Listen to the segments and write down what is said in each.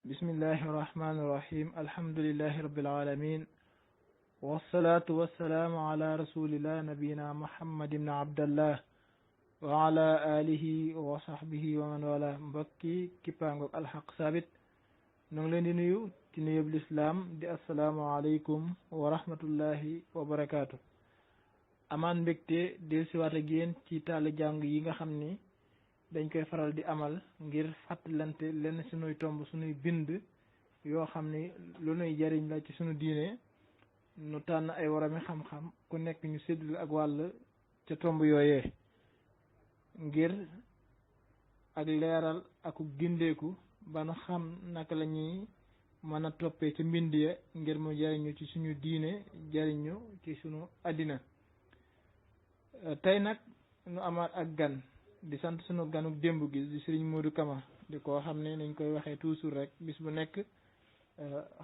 bismillahi irrahmani irrahim alhamdulillahi rabbil alamin wassalatu wassalaamu ala rasulillah nabiyina muhammad ibn abdallah wa ala alihi wa sahbihi wa man wala mbokki kippaangoog alxaq saabit nu ngi leen di nuyu ci nuyub lislaam di assalaamu aleykum wa rahmatullahi wa barakaatu amaan mbégte del siwaat ak yéen ci taali jàng yi nga xam ni dañ koy faral di amal ngir fàttalante lenn sunuy tomb sunuy bind yoo xam ni lu nuy jariñ la ci sunu diine nu tànn ay warami xam-xam ku nekk ñu séddale ak wàll ca tomb yooyee ngir ak leeral aku gindeeku ba nu xam naka la ñuy mën a toppee ca mbind ya ngir mu jariñu ci suñu diine jariñu ci sunu àddina tey nag nu amaat ak gan di sant sunu ganuk démb gi di Serigne Modou Kama di koo xam ne nañ koy waxee toujours rek bis bu nekk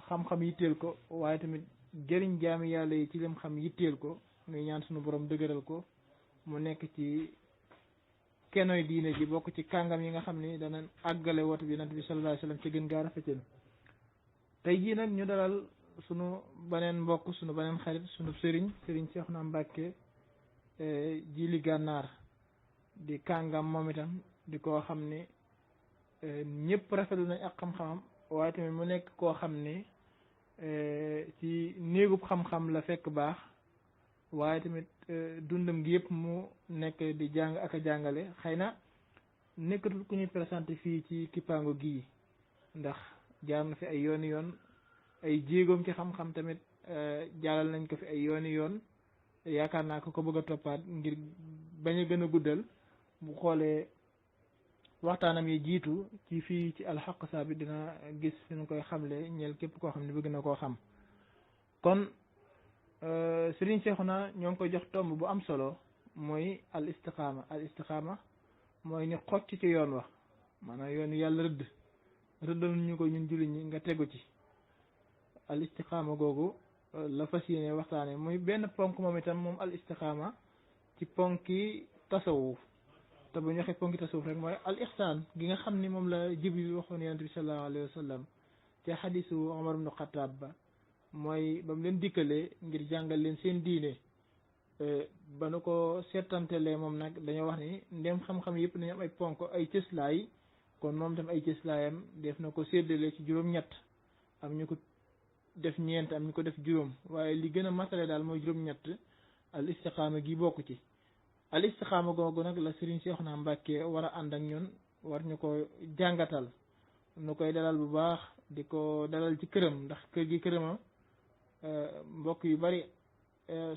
xam-xam yitteel ko waaye tamit jëriñ jaami yàlla yi ci lim xam yitteel ko nuy ñaan sunu borom dëgëral ko mu nekk ci kenoy diine ji bokk ci kàngam yi nga xam ni dana àggale woote bi Yonent bi sallallahu alayhi wasallam ci gën gaa rafetal tey jii nag ñu dalal sunu beneen mbokk sunu beneen xarit sunu sëriñ Cheikhouna Mbacké Djily Gànnaar di kàngam moom itam di koo xam ni ñëpp rafetlu nañ ak xam-xamam waaye tamit mu nekk koo xam ni ci néegub xam-xam la fekk baax waaye tamit dundam gi yëpp mu nekk di jàng ak a jàngale xëy na nekkatul ku ñuy présenté fii ci kippaango gii ndax jaar na fi ay yooni yoon ay jéegoom ci xam-xam tamit jaalal nañ ko fi ay yooni yoon yaakaar naa ko bëgg a toppaat ngir bañ a gën a guddal bu xoolee waxtaanam yi jiitu ci fii ci alxaq saabit dina gis fi ñu koy xamle ñeel képp koo xam ne bëgg na koo xam kon Serigne Cheikhouna ñoo ngi koy jox tomb bu am solo mooy al istiqaama mooy ni xocc ci yoon wax maanaam yoon yàlla rëddal ñu ko ñun jullit ñi nga tegu ci al istiqaama googu la fas yéene waxtaane muy benn ponk moom itam moom al istiqaama ci ponki tasawuf te bu ñu waxee ponki tasawuf rek mooy al ihsaan gi nga xam ni moom la Jibril waxoon Yonent bi sallallahu alayhi wa sallam ci xadisu Omar ibnu Xattaab ba mooy ba mu leen dikkalee ngir jàngal leen seen diine ba nu ko seetantelee moom nag dañoo wax ni ndem xam-xam yëpp nañu am ay ponk ay cëslaay kon moom tam ay cëslaayam def na ko séddale ci juróom-ñett am ñu ko def ñeent am ñu ko def juróom waaye li gën a matale daal mooy juróom-ñett al istiqaama gi bokk ci al istiqaama googu nag la Serigne Cheikhouna Mbacké war a ànd ak ñun war ñu ko jàngatal nu koy dalal bu baax di ko dalal ci këram ndax kër gi kërama mbokk yu bari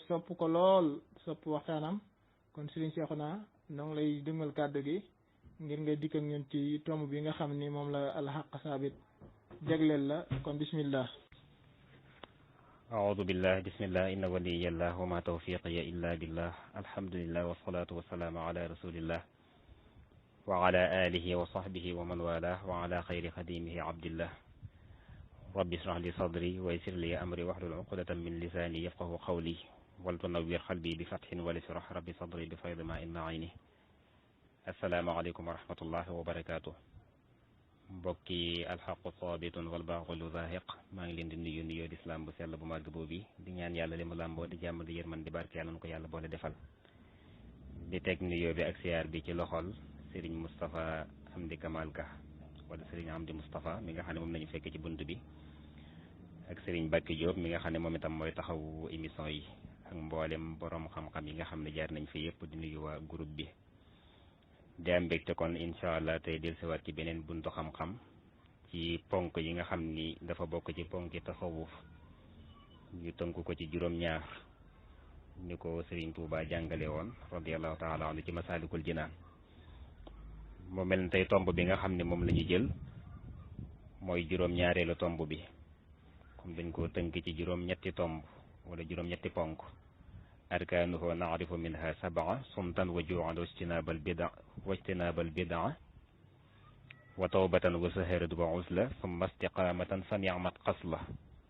sopp ko lool sopp waxtaanam kon Serigne Cheikhouna noo ngi lay dëngal kàddu gi ngir nga dikk ak ñun ci tomb bi nga xam ni moom la alxaq saabit jagleel la kon bismillah أعوذ بالله بسم الله إن ولي الله وما توفيقي إلا بالله الحمد لله والصلاة والسلام على رسول الله وعلى آله وصحبه ومن والاه وعلى خير خديمه عبد الله رب اشرح لي صدري ويسر لي أمري واحلل عقدة من لساني يفقه قولي ولتنوّر قلبي بفتح ولشرح ربي صدري بفيض ماء معينه السلام عليكم ورحمة الله وبركاته mbokki alxaqu saabitun wal baaxilu zaahiq maa ngi leen di nuyu nuyoo lislaam bu sell bu màgg boobu di ñaan yàlla li mu làmboo di jàmm di yërman di barke yàlla na ko yàlla boole defal di teg nuyoo bi ak siyaar bi ci loxol Serigne Moustapha Amdi Kamal Ka wala Serigne Amdi Moustapha mi nga xam ne moom nañu fekk ci bunt bi ak Serigne Bakki Diop mi nga xam ne moom itam mooy taxawu émission yi ak mboolem borom xam-xam yi nga xam ne jaar nañ fi yëpp di nuyu waa groupe bi di am mbégte kon incha allah tey dellusiwaat ci beneen buntu xam-xam ci ponk yi nga xam ni dafa bokk ci ponki tasawuf ñu tënk ko ci juróom-ñaar ni ko Serigne Touba jàngale woon radiyallahu taala anhu ci Masaalikul Jinaan moo mel ne tey tomb bi nga xam ne moom la ñu jël mooy juróom-ñaareelu tomb bi comme dañ koo tënk ci juróom-ñetti tomb wala juróom-ñetti ponk arkaanuhu naarifu minha sab'a sumtan wa juu'an wajtinaabal bid'a wa tawbatan wa saharat wa usla summa istiqaamatan fa ni'mat xasla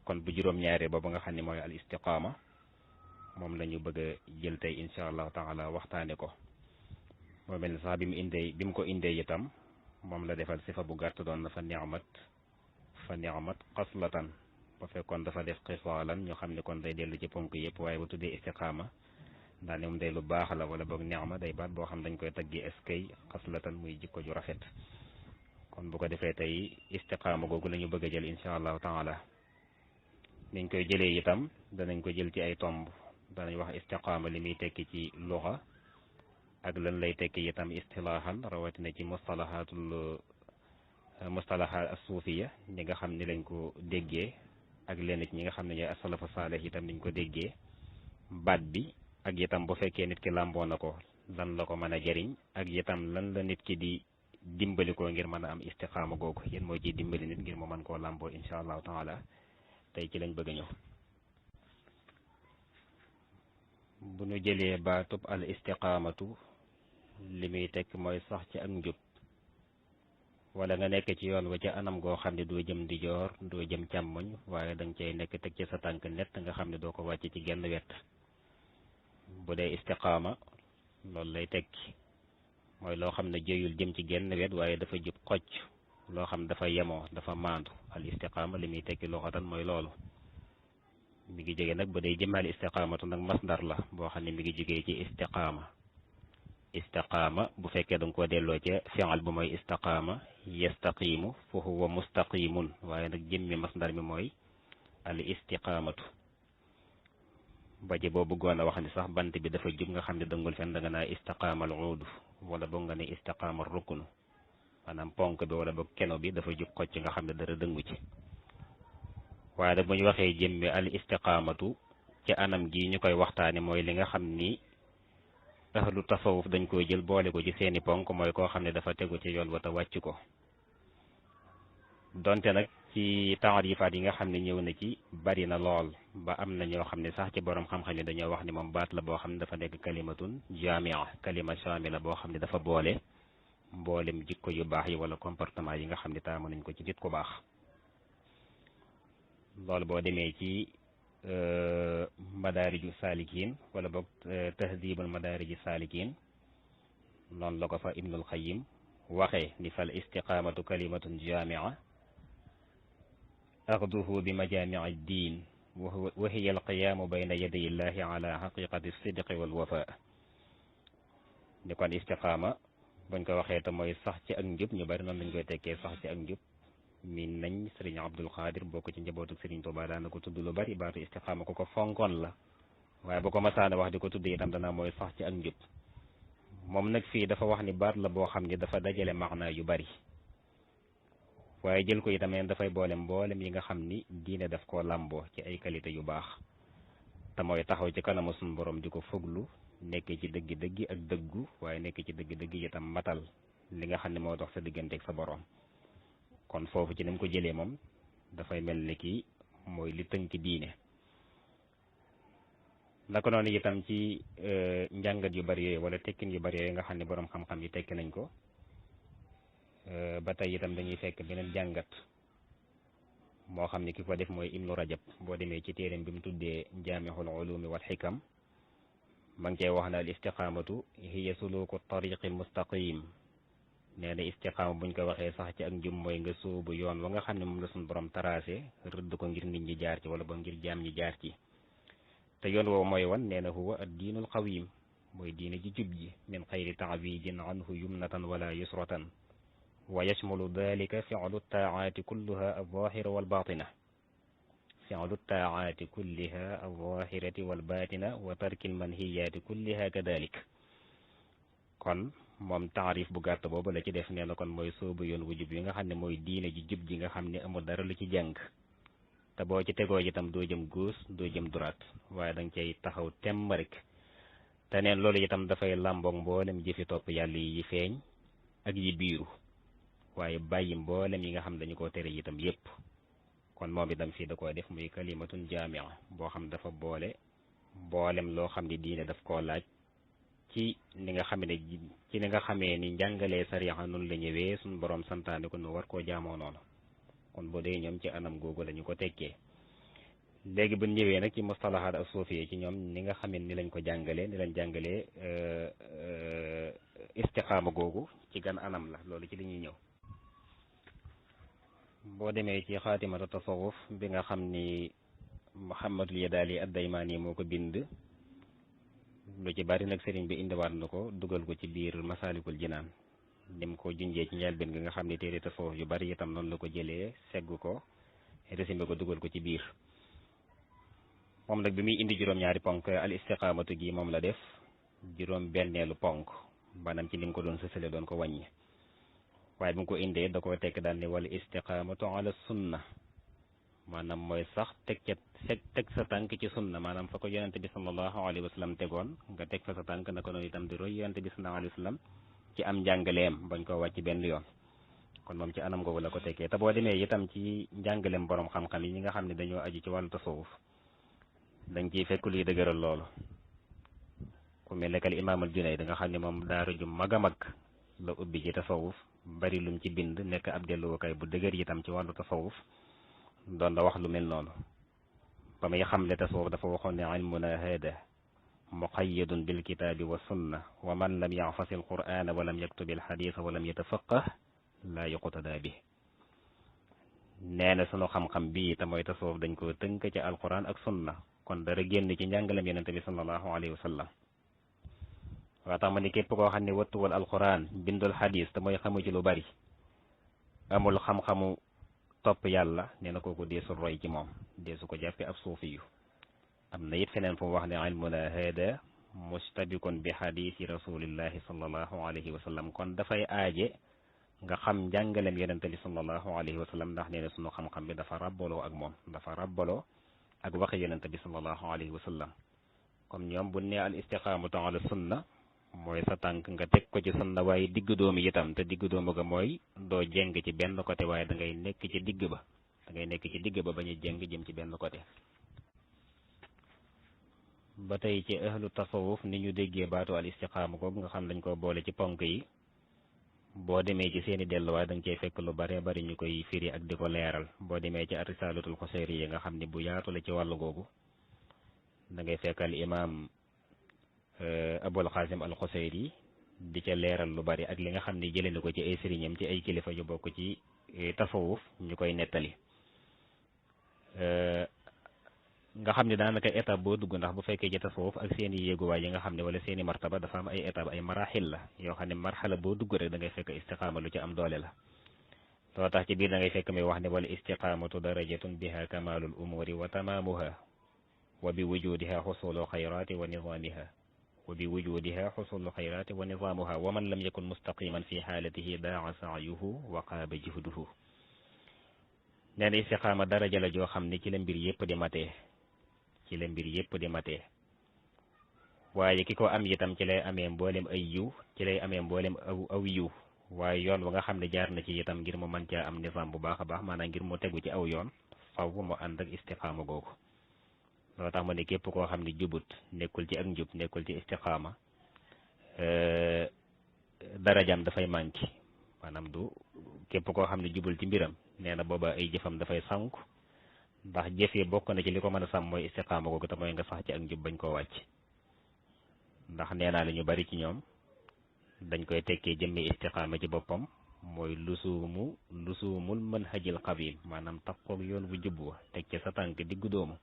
kon bu juróom-ñaaree boobu nga xam ne mooy al istiqaama moom la ñu bëgg a jël tey insha allahu taala waxtaane ko moo mel ne sax bi mu ko indee itam moom la defal sifa bu gàtt doon na fa ni'mat fa ni'mat xaslatan ba fekkoon dafa def xisaalan ñu xam ne kon day dellu ci ponk yëpp waaye bu tuddee istiqaama daa ne moom day lu baax la wala boog ni'ma day baat boo xam dañ koy taggi eskay xaslatan muy jikko ju rafet kon bu ko defee tey istiqaama googu la ñu bëgg a jël insha allahu taala niñ koy jëlee itam danañ ko jël ci ay tomb danañ wax istiqaama li muy tekki ci luxa ak lan lay tekki itam istilaahan rawatina ci mustalahaat as-suufiya ñi nga xam ni lañ ko déggee ak lenn ci ñi nga xam ne ñooy as-salafu saalih itam niñ ko déggee baat bi ak itam bu fekkee nit ki làmboo na ko lan la ko mën a jariñ ak itam lan la nit ki di dimbali ko ngir mën a am istiqaama googu yéen mooy ciy dimbali nit ngir mu mën koo làmboo insha allahu taala tey ci lañ bëgg a ñëw bu ñu jëlee baatub al istiqaamatu li muy tekk mooy sax ci ak njub wala nga nekk ci yoon wa ca anam goo xam ne doo jëm ndijoor doo jëm càmmoñ waaye danga cay nekk teg ci sa tànk nett nga xam ne doo ko wàcc ci genn wet bu dee istiqaama loolu lay tekki mooy loo xam ne jëyul jëm ci genn wet waaye dafa jub xocc loo xam dafa yemoo dafa maandu al istiqaama li muy tekki loxatan mooy loolu mi ngi jóge nag bu dee jëmmal istiqaamatu nag masdar la boo xam ne mi ngi jógee ci istiqaama bu fekkee danga ko delloo ca fi'al bu mooy istiqaama yastaqimu fa huwa mustaqimun waaye nag jëmmi masdar mi mooy al istiqaamatu ba ji boo bëggoon a wax ni sax bant bi dafa jub nga xam ne dëngul fenn da nga naa istiqaamal uudu wala boog nga ne istiqaamal ruknu maanaam ponk bi wala boog keno bi dafa jub xocc nga xam ne dara dëngu ci waaye nag bu ñu waxee jëmmi al istiqaamatu ci anam gi ñu koy waxtaane mooy li nga xam ni ahlu tasawuf dañ koy jël boole ko ci seeni ponk mooy koo xam ne dafa tegu ci yoon wa te wàcc ko donte nag ci taarifaat yi nga xam ne ñëw na ci bari na lool ba am na ñoo xam ne sax ci borom xam-xam yi dañoo wax ni moom baat la boo xam ne dafa nekk kalimatun jamia kalima shamila boo xam ne dafa boole mboolem jikko yu baax yi wala comportement yi nga xam ne taamu nañ ko ci nit ku baax loolu boo demee ci madaariju saalikiin wala boog tahdibul madaariji saalikiin noonu la ko fa ibnul xayim waxee ni fal istiqaamatu kalimatun jamia axduhu bi majaamici diin wa hiya alqiyaamu bayna yaday illahi ala xaqiqati sidqi wal wafa ni kon istiqaama buñ ko waxee te mooy sax ci ak njub ñu bari noonu lañ koy tekkee sax ci ak njub min nañ sëriñ Abdul Xaadir bokk ci njabootu sëriñ Tuubaa daana ko tudd lu bari baatu istiqaama ko fonkoon la waaye bu ko masaana wax di ko tudd itam dana mooy sax ci ak njub moom nag fii dafa wax ni baat la boo xam ni dafa dajale maanaa yu bari waaye jël ko itam neen dafay boole mboolem yi nga xam ni diine daf koo làmboo ci ay qualité yu baax te mooy taxaw ci kanamu suñu borom di ko foglu nekkee ci dëgg-dëgg ak dëggu waaye nekk ci dëgg-dëgg itam matal li nga xam ne moo dox sa digganteeg sa borom kon foofu ci ni mu ko jëlee moom dafay mel ni kii mooy li tënk diine naka noonu itam ci njàngat yu bari yooyu wala tekkin yu bari yooyu nga xam ne borom xam-xam yi tekki nañ ko ba tey itam dañuy fekk beneen jàngat moo xam ne ki ko def mooy ibnu rajab boo demee ci téeréem bi mu tuddee jaamixul ulumi wal xikam ma ngi cey wax na al istiqaamatu hiya suluku tariqi mustaqim nee na istiqaama buñ ko waxee sax ci ak njub mooy nga sóobu yoon wa nga xam ne moom la suñu borom tracé rëdd ko ngir nit ñi jaar ci wala ba ngir jaam ñi jaar ci te yoon woowu mooy wan nee na huwa ad diinul qawim mooy diine ji jub ji min xayri taabidin anhu yumnatan wala yusratan wa yashmulu dalika fi'lu taaati kulluha alzahira walbatina fi'lu taaati kulliha alzahirati walbatina wa tarki almanhiyaati kulliha kadalik kon moom taarif bu gàtt boobu la ci def nee na kon mooy soobu yoon wu jub yi nga xam ne mooy diine ji jub ji nga xam ne amul dara lu ci jàng te boo ci tegoo itam doo jëm gauche doo jëm droite waaye da nga cay taxaw temm rek te neen loolu itam dafay làmboog mboolem jëfi topp yàlla yi feeñ ak yi biiru waaye bàyyi mboolem yi nga xam dañu koo tere itam yépp kon moom itam fii da koo def muy kalimatun jaamia boo xam dafa boole mboolem loo xam ne diine daf koo laaj ci ni nga xam ne ci ni nga xamee ni njàngalee sariya noonu la ñëwee suñu borom santaane ko nu war koo jaamoo noonu kon boo dee ñoom ci anam googu la ñu ko tekkee léegi bu ñëwee nag ci mustalahaat ak suufiya ci ñoom ni nga xamee ni lañ ko jàngalee ni lañ jàngalee istiqaama googu ci gan anam la loolu ci li ñuy ñëw boo demee ci xaatimatu tasawuf bi nga xam ni Muhammadul Yadaali ad-Daymaani moo ko bind lu ci bari nag sëriñ bi indiwaat na ko dugal ko ci biir Masaalikul Jinaan nim ko junjee ci njëlbéen gi nga xam ne téere tasawuf yu bari itam noonu la ko jëlee segg ko résumé ko dugal ko ci biir moom nag bi muy indi juróom-ñaari ponk al istiqaamatu gi moom la def juróom benneelu ponk maanaam ci ni nga ko doon sësale doon ko wàññi waaye bi nga ko indee da koo tekk daal ni wal istiqaamatu ala sunna maanaam mooy sax teg sa tànk ci sunna maanaam fa ko yonente bi sallallahu alayhi wa sallam tegoon nga teg fa sa tànk naka noonu itam di roy yonente bi sallallahu alayhi wa sallam ci am njàngaleem bañ koo wàcc benn yoon kon moom ci anam googu la ko tekkee te boo demee itam ci njàngaleem borom xam-xam yi ñi nga xam ne dañoo aju ci wàllu tasawuf dañ ciy fekk luy dëgëral loolu ku mel ne al imaam al Junayd da nga xam ne moom daara ju mag a mag la ubbi ci tasawuf bari lum ci bind nekk ab delluwukaay bu dëgër itam ci wàllu tasawuf doon la wax lu mel noonu ba muy xamle tasawuf dafa waxoon ne ilmuna hada muqayyadun bil kitaabi wa sunna wa man lam yaxfasi al qur'ana wa lam yaktub al xadisa wa lam yatafaqah laa yuqtada bi nee na sunu xam-xam bii te mooy tasawuf dañ ko tënk ci alquran ak sunna kon dara génn ci njàngalem yonente bi sallallahu alayhi wa sallam waa tax ma ni képp koo xam ne wattuwal alquran bindul xadis te mooy xamu ci lu bari amul xam-xamu topp yàlla nee na kooku deesu roy ci moom deesu ko jàppe ab suufi yu am na it feneen fu mu wax ne ilmuna hada mustabikun bi xadisi rasulillahi sallallahu alayhi wa sallam kon dafay aaje nga xam njàngalem yonente bi sallallahu alayhi wa sallam ndax nee na sunu xam-xam bi dafa rabbaloo ak moom dafa rabbaloo ak waxi yonente bi sallallahu alayhi wa sallam comme ñoom bu ne al istiqaamatu ala sunna mooy sa tànk nga teg ko ci sunna waaye digg doomu itam te digg doomu ga mooy doo jeng ci benn côté waaye da ngay nekk ci digg ba bañ a jeng jëm ci benn côté ba tey ci ahlu tasawuf ni ñu déggee baatu al istiqaama googu nga xam dañ ko boole ci ponk yi boo demee ci seeni delluwaay da nga cey fekk lu bare bari ñu koy firi ak di ko leeral boo demee ci ar-risaalatul xuseyriya nga xam ne bu yaatu la ci wàllu googu da ngay fekk al imaam Abul Xaasim al Xuseyri di ca leeral lu bari ak li nga xam ne jëlee na ko ci ay sëriñam ci ay kilifa yu bokk ci tasawuf ñu koy nettali nga xam ne daanaka étape boo dugg ndax bu fekkee ci tasawuf ak seen i yéeguwaay yi nga xam ne wala seen i martaba dafa am ay étape ay maraaxil la yoo xam ne marxala boo dugg rek da ngay fekk istiqaama lu ci am doole la loo tax ci biir da ngay fekk muy wax ne wala istiqaamatu darajatun biha kamalul umuri wa tamaamuha wa bi wujudiha xusulu xayraati wa nizaamiha wa man lam yakun mustaqiman fi xaalatihi daa saayuhu wa qaaba juhduhu nee na istiqaama daraja la joo xam ne ci la mbir yëpp di matee waaye ki ko am itam ci lay amee mboolem ay yiw ci lay amee mboolem aw yiw waaye yoon wa nga xam ne jaar na ci itam ngir mu mën caa am nizaam bu baax a baax maanaam ngir mu tegu ci aw yoon faw mu ànd ak istiqaama googu loo tax ma ne képp koo xam ne jubut nekkul ci ak njub nekkul ci istiqaama darajaam dafay manqué maanaam du képp koo xam ne jubul ci mbiram nee na booba ay jëfam dafay sànku ndax jëf yi bokk na ci li ko mën a sàmm mooy istiqaama googu te mooy nga sax ci ak njub bañ koo wàcc ndax nee naa la ñu bari ci ñoom dañ koy tekkee jëmmi istiqaama ci boppam mooy lusuumul manhajil qawim maanaam taqoog yoon bu jub wa teg ci sa tànk diggu doomu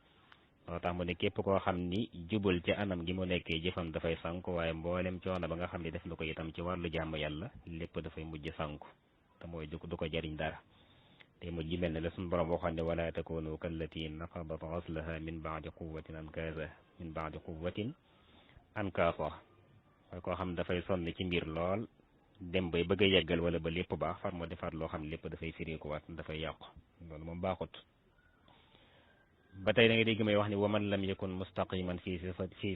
loo tax mu ne képp koo xam ni jubul ci anam gi mu nekkee jëfam dafay sànku waaye mboolem coono ba nga xam ne def na ko itam ci wàllu jàmm yàlla lépp dafay mujj sànku te mooy du ko jariñ dara te mujj mel ne la suñu borom waxoon ne wala takunu kallati naqadat ghaslaha min baadi quwwatin ankaasa waaye koo xam dafay sonn ci mbir lool dem bay bëgg a yeggal wala ba lépp baax far moo defaat loo xam ne lépp dafay firéekuwaat dafay yàqu loolu moom baaxut ba tey da nga dégg may wax ni wa man lam yakun mustaqiman fi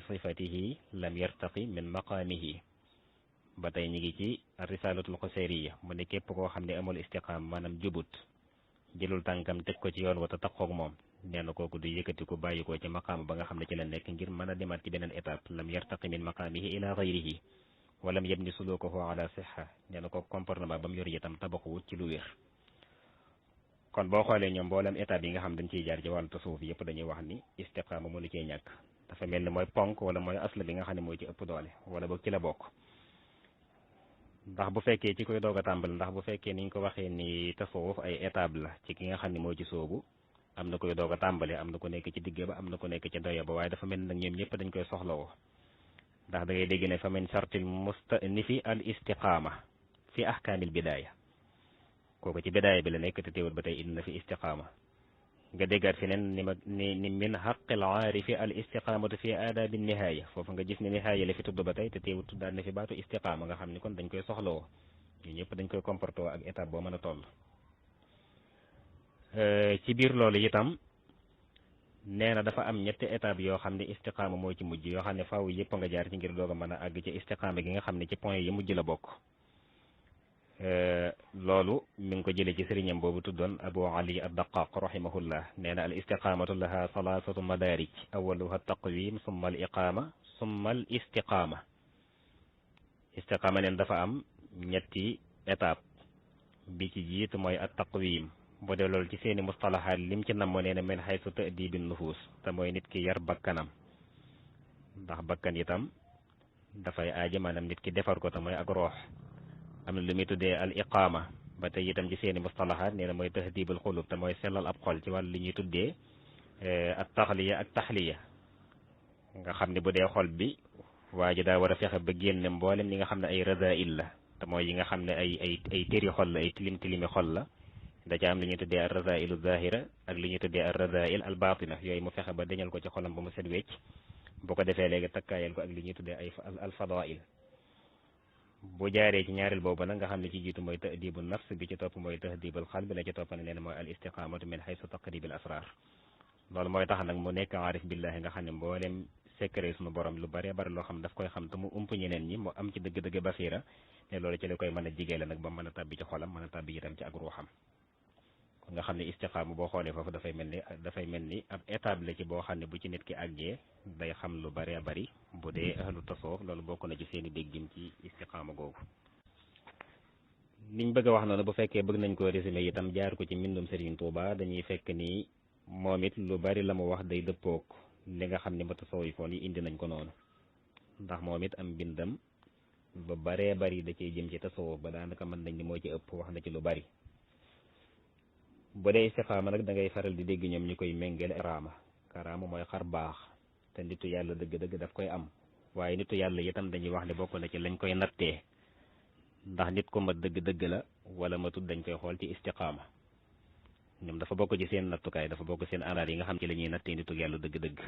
sifatihi lam yartaqi min maqaamihi ba tey ñu ngi ci risalatul xuseyriya mu ne képp koo xam ne amul istiqaam maanaam jubut jëlul tànkam teg ko ci yoon wata taqoog moom nee na kooku du yëkkati ko bàyyi ko ci maqaam ba nga xam ne ci la nekk ngir mën a demaat ci beneen étape lam yartaqi min maqaamihi ila gayrihi walam yabni sulukahu ala sihha nee na kooku comportement ba mu yor itam tabaxuwut ci lu wér kon boo xoolee ñoom mboolem étape yi nga xam dañ ciy jaar ci wàllu tasawuf yëpp dañuy wax ni istiqaama mënu cee ñàkk dafa mel ni mooy ponk wala mooy asla bi nga xam ne mooy ci ëpp doole wala boog ci la bokk ndax bu fekkee ci koy doog a tàmbali ndax bu fekkee niñ ko waxee ni tasawuf ay étape la ci ki nga xam ne moo ci soobu am na koy doog a tàmbali am na ko nekk ci digg ba am na ko nekk ci doya ba waaye dafa mel nag ñoom ñëpp dañ koy soxlawoo ndax da ngay dégg ne fa min sartil mustanifi al istiqaama fi ahkaamil bidaaya kooku ci bidaaya bi la nekk te teewul ba tey indi na fi istiqaama nga déggaat feneen ni min xaqil aarifi al istiqaamatu fi aadaabi nihaaya foofu nga gis ne nihaaya la fi tudd ba tey te teewul tuddaat na fi baatu istiqaama nga xam ni kon dañ koy soxlawoo ñu ñëpp dañ koy comporté ak étape boo mën a toll ci biir loolu itam nee na dafa am ñetti étape yoo xam ne istiqaama moo ci mujj yoo xam ne faaw yëpp nga jaar ci ngir doog a mën a àgg ci istiqaama gi nga xam ne ci point yi mujj la bokk loolu mi ngi ko jëlee ci sëriñam boobu tuddoon Abu Ali ad-Daqaq rahimahullah nee na al istiqaamatu laha salaasatu madaarij awaluha taqwim summa al iqaama summa al istiqaama istiqaama neen dafa am ñetti étape bi ci jiitu mooy at taqwim bu dee loolu ci seeni mustalahaat lim ci namm nee na min haysu ta'dibi nufuus te mooy nit ki yar bakkanam ndax bakkan itam dafay aaji maanaam nit ki defar ko te mooy ak roox am na lu muy tuddee al iqaama ba tey itam ci seeni mustalahaat nee na mooy tahdibul xulub te mooy sellal ab xol ci wàllu li ñuy tuddee at taxliya ak taxliya nga xam ne bu dee xol bi waa ji daa war a fexe ba génne mboolem li nga xam ne ay razail la te mooy yi nga xam ne ay tëri xol la ay tilimi xol la da ca am li ñuy tuddee ar razailu zahira ak li ñuy tuddee ar razail al batina yooyu mu fexe ba dañal ko ci xolam ba mu set wecc bu ko defee léegi takkaayal ko ak li ñuy tuddee ay al fadail bu jaaree ci ñaareel boobu nag nga xam ne ci jiitu mooy tahdibu nafs bi ci topp mooy tahdibul xalbi la ci topp ne nee mooy al istiqamatu min haysu taqribil asrar loolu mooy tax nag mu nekk aarif billahi nga xam ne mboolem secret sunu borom lu bari bari loo xam daf koy xam te mu ump ñeneen ñi mu am ci dëgg-dëgg basiira ne loolu ci la koy mën a jigéen la nag ba mën a tàbbi ci xolam mën a tàbbi itam ci ak ruuxam kon nga xam ne istiqaama boo xoolee foofu dafay mel ni ab étape la ci boo xam ne bu ci nit ki àggee day xam lu bari bari bu dee ahlu tasawuf loolu bokk na ci seeni déggin ci istiqaama googu liñ bëgg a wax noonu bu fekkee bëgg nañ ko résumé itam jaar ko ci mbindum Serigne Touba dañuy fekk ni moom it lu bari la mu wax day dëppook li nga xam ne mutasawifoon yi indi nañ ko noonu ndax moom it am mbindam ba baree bari da cey jëm ci tasawuf ba daanaka mën nañ ni moo ci ëpp wax na ci lu bari bu dee istiqaama nag da ngay faral di dégg ñoom ñu koy méngale karaama mooy xar baax te nitu yàlla dëgg-dëgg daf koy am waaye nitu yàlla itam dañuy wax ne bokk na ci lañ koy nattee ndax nit ko mat dëgg-dëgg la wala matut dañ koy xool ci istiqaama ñoom dafa bokk ci seen nattukaay dafa bokk seen anaar yi nga xam ci la ñuy nattee nitu yàlla dëgg-dëgg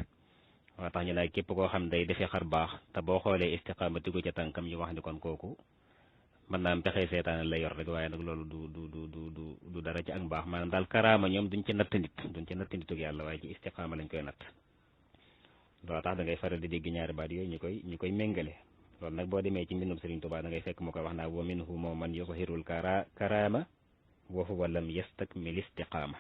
waa tax ñu laay képp koo xam day defee xar baax te boo xoolee istiqaama tigu ca tànkam ñu wax ni kon kooku mën naa am pexe seetaan la yor rek waaye nag loolu du dara ci ak mbaax maanaam daal karaama ñoom duñ ci natt nituk yàlla waaye ci istiqaama lañ koy natt loolu tax da ngay faral di dégg ñaari baat yooyu ñu koy méngale loolu nag boo demee ci mbindum Serigne Touba da ngay fekk mu koy wax naa wa minhu moo man yuzhirul karaama wa huwa lam yastakmil istiqaama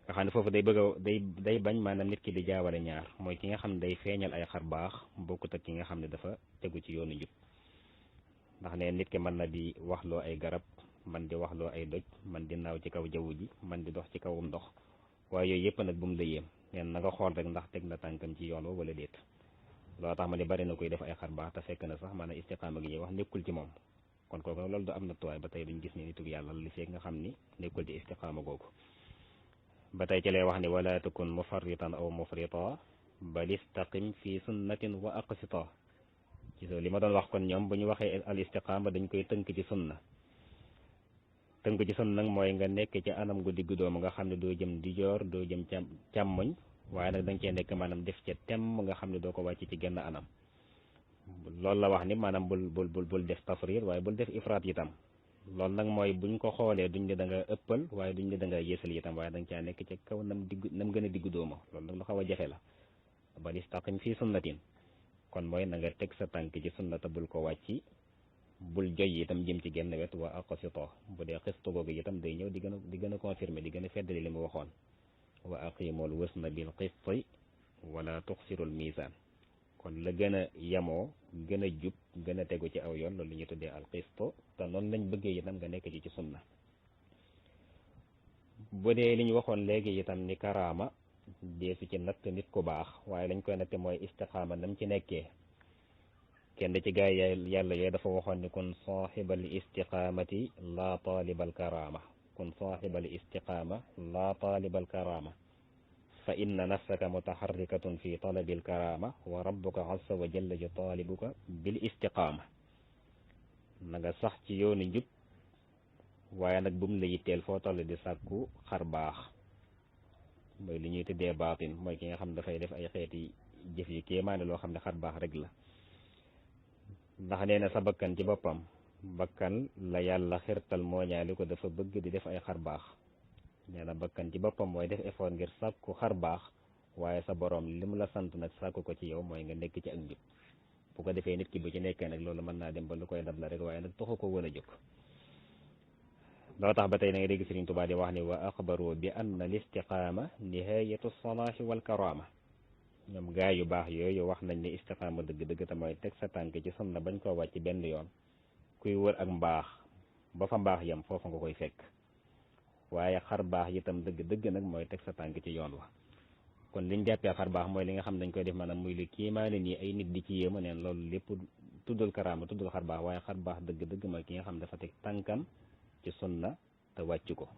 nga xam ne foofu day bañ maanaam nit ki di jaawale ñaar mooy ki nga xam ne day feeñal ay xar baax bokkut ak ki nga xam ne dafa tegu ci yoonu njub ndax ne nit ki mën na di waxloo ay garab man di waxloo ay doj man di naaw ci kaw jaww ji man di dox ci kawum ndox waaye yooyu yëpp nag bu mu la yéem neen na nga xool rek ndax teg na tànkam ci yoon wa wala déet loolu tax ma ne bari na koy def ay xar baax te fekk na sax maanaam istiqaama gi ñuy wax nekkul ci moom kon kooku nag loolu du am na tuwaay ba tey duñ gis ne nitug yàlla li fekk nga xam ni nekkul ci istiqaama googu ba tey ci lay wax ni wala takun mufarritan aw mufrita bal istaqim fi sunnatin wa aqsita ci li ma doon wax kon ñoom bu ñu waxee al istiqaama dañ koy tënk ci sunna nag mooy nga nekk ci anam gu diggu doomu nga xam ne doo jëm ndijoor doo jëm càmmoñ waaye nag da nga cee nekk maanaam def ca temm nga xam ne doo ko wàcc ci genn anam loolu la wax ni maanaam bul def tafrir waaye bul def ifraat itam loolu nag mooy buñ ko xoolee duñ ne da nga ëppal waaye duñ ne da nga yéesal itam waaye da nga caa nekk ca kaw nam gën a diggu doomu loolu nag lu xaw a jafe la bal istaqim fii sunnatin kon mooy na nga teg sa tànk ci sunnata bul ko wàcci bul joy itam jëm ci genn wet wa aqsito bu dee xistu googu itam day ñëw di gën a confirmer di gën a feddali li mu waxoon wa aqimul wasna bil qisti wala tuxsirul misaan kon la gën a yemoo gën a jub gën a tegu ci aw yoon loolu ñu tuddee al qisto te noonu lañ bëggee itam nga nekk ci sunna bu dee li ñu waxoon léegi itam ni karaama deesu ci natt nit ku baax waaye lañ koy natte mooy istiqaama nam ci nekkee kenn ci gaay yàlla yooyu dafa waxoon ni kun saaxibal istiqaamati laa taalibal karaama kun saaxibal istiqaama laa taalibal karaama fa inna nafsaka mutaharrikatun fi talabil karaama wa rabbuka azza wa jalla ju taalibuka bil istiqaama na nga sax ci yoonu njub waaye nag bu mu la yitteel foo toll di sàkku xar baax mooy li ñuy tuddee baatin mooy ki nga xam dafay def ay xeeti jëf yi kéemaane loo xam ne xar baax rek la ndax nee na sa bakkan ci boppam bakkan la yàlla xirtal mooñaali ko dafa bëgg di def ay xar baax nee na bakkan ci boppam mooy def effort ngir sàkku xar baax waaye sa borom li mu la sant nag sàkku ko ci yow mooy nga nekk ci ak njub bu ko defee nit ki bu ci nekkee nag loolu mën naa dem ba lu koy dab la rek waaye nag taxu ko wën a jóg loo tax ba tey na nga dégg Sëriñ Tuubaa di wax ni wa axbaru bi anna al istiqaama nihayatu salaahi wal karaama ñoom gaay yu baax yooyu wax nañ ne istiqaama dëgg-dëgg te mooy teg sa tànk ci sunna bañ koo wàcc benn yoon kuy wër ak mbaax ba fa mbaax yam foofa nga koy fekk waaye xar baax itam dëgg-dëgg nag mooy teg sa tànk ci yoon wa kon liñ jàppee xar baax mooy li nga xam dañ koy def maanaam muy lu kiimaane nii ay nit di ci yéema neen loolu lépp tuddul karaama tuddul xar baax waaye xar baax dëgg-dëgg mooy ki nga xam dafa teg tànkam ci sunna te wàcc ko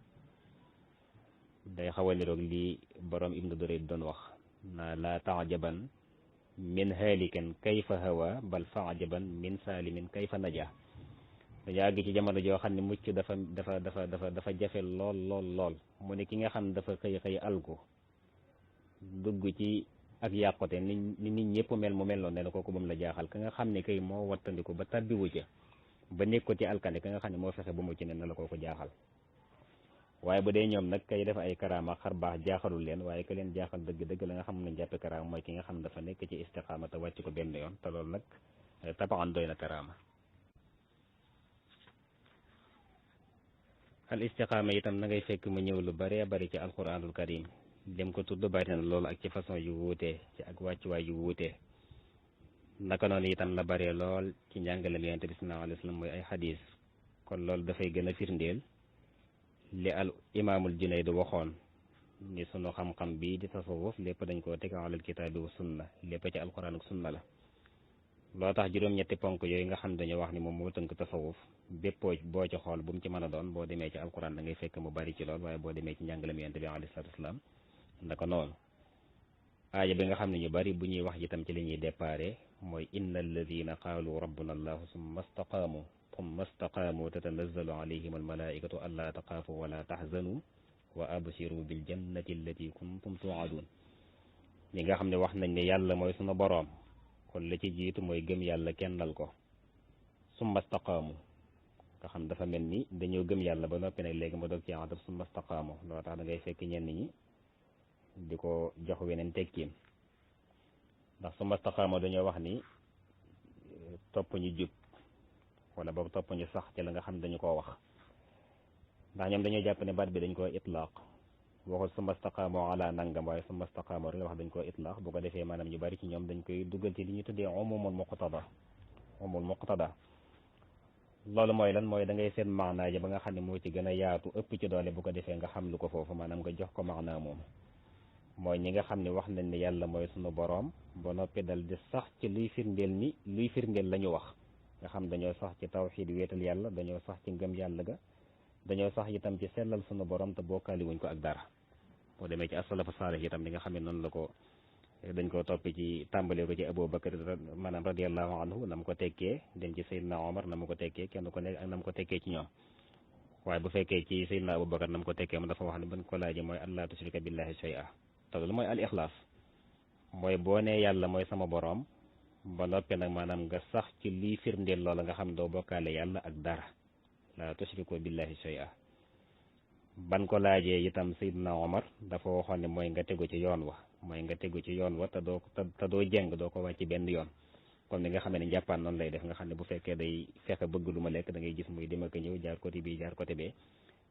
day xaw a niroog lii borom Ibnu Durayd doon wax na laa taajaban min haalikin kayfa hawa bal faajaban min saalimin kayfa naja dañu àgg ci jamono joo xam ne mucc dafa jafe lool lool mu ne ki nga xam dafa xëy alku dugg ci ak yàqute ni nit ñëpp mel mu mel noonu ne la kooku ba mu la jaaxal ka nga xam ne kay moo wattandiku ba tabbiwu ca ba nekk ko ci alkande ka nga xam ne moo fexe ba mucc ne na la kooku jaaxal waaye bu dee ñoom nag kay def ay karaama xar baax jaaxalul leen waaye ka leen jaaxal dëgg-dëgg la nga xam ne jàppe karaama mooy ki nga xam dafa nekk ci istiqaama te wàcc ko benn yoon te loolu nag tabaan doy na karaama al istiqaama itam na ngay fekk mu ñëw lu bëree bëri ci alquranul karim lim ko tudd bari na loolu ak ci façon yu wuutee ci ak wàccuwaay yu wuutee naka noonu itam la bëree lool ci njàngalem yonent bi sallallahu alayhi wa sallam mooy ay xadis kon loolu dafay gën a firndeel li al imaamul Junayd waxoon ni sunu xam-xam bii di tasawuf lépp dañ koo teg alal kitaabi wa sunna lépp ci alquran ak sunna la loo tax juróom-ñetti ponk yooyu nga xam dañoo wax ni moom moo tënk tasawuf bépp boo ci xool bu mu ci mën a doon boo demee ci alquran da ngay fekk mu bari ci lool waaye boo demee ci njàngalem yonent bi alayhi salaatu wasalaam naka noonu aaya bi nga xam ne ñu bari bu ñuy wax itam ci li ñuy déparé mooy inna alladina qaalu rabbuna allahu summa staqaamu tatanazzalu alayhim almalaikatu allaa taqaafu wala taxzanu wa absiru bil jannati allati kuntum tuadun ñi nga xam ne wax nañ ne yàlla mooy sunu boroom kon la ci jiitu mooy gëm yàlla kennal ko summa staqaamu nga xam dafa mel ni dañoo gëm yàlla ba noppi nag léegi ma doog ci adab summa staqaamu loo tax da ngay fekk ñenn ñi di ko jox weneen tekkiin ndax summa staqaamu dañoo wax ni topp ñu jub wala boog topp ñu sax ci la nga xam dañu koo wax ndax ñoom dañoo jàpp ne baat bi dañ koo itlaaq waxul summa staqaamu ala nangam waaye summa staqaamu rek la wax dañ koo itlaaq bu ko defee maanaam ñu bari ci ñoom dañ koy dugal ci li ñu tuddee umumul muqtada loolu mooy lan mooy da ngay seet maanaa ja ba nga xam ne moo ci gën a yaatu ëpp ci doole bu ko defee nga xam lu ko foofu maanaam nga jox ko maanaa moom mooy ñi nga xam ne wax nañ ne yàlla mooy sunu boroom ba noppi dal di sax ci luy firndeel la ñu wax nga xam dañoo sax ci tawxiid wéetal yàlla dañoo sax ci ngëm yàlla ga dañoo sax itam ci sellal sunu borom te bokkaali wuñ ko ak dara boo demee ci as-salafu saalih itam li nga xam ne noonu la ko dañ ko toppi ci tàmbalee ko ci Abu Bakar maanaam radiyallahu anhu na mu ko tekkee dem ci Seydina Omar na mu ko tekkee kenn ko nekk ak na mu ko tekkee ci ñoom waaye bu fekkee ci Seydina Abu Bakar na mu ko tekkee mu dafa wax ne ban ko laajee mooy allaa tushrika billahi shay'a te loolu mooy al ixlaas mooy boo nee yàlla mooy sama borom ba noppi nag maanaam nga sax ci liy firndeel loola nga xam doo bokkaale yàlla ak dara la tushriku billahi shay'a ban ko laajee itam Seydina Omar dafa waxoon ne mooy nga tegu ci yoon wa te doo jeng doo ko wàcc benn yoon comme ni nga xam ne njàppaan noonu lay def nga xam ne bu fekkee day fexe bëgg lu ma lekk da ngay gis muy dem ak ñëw jaar côté bii jaar côté bee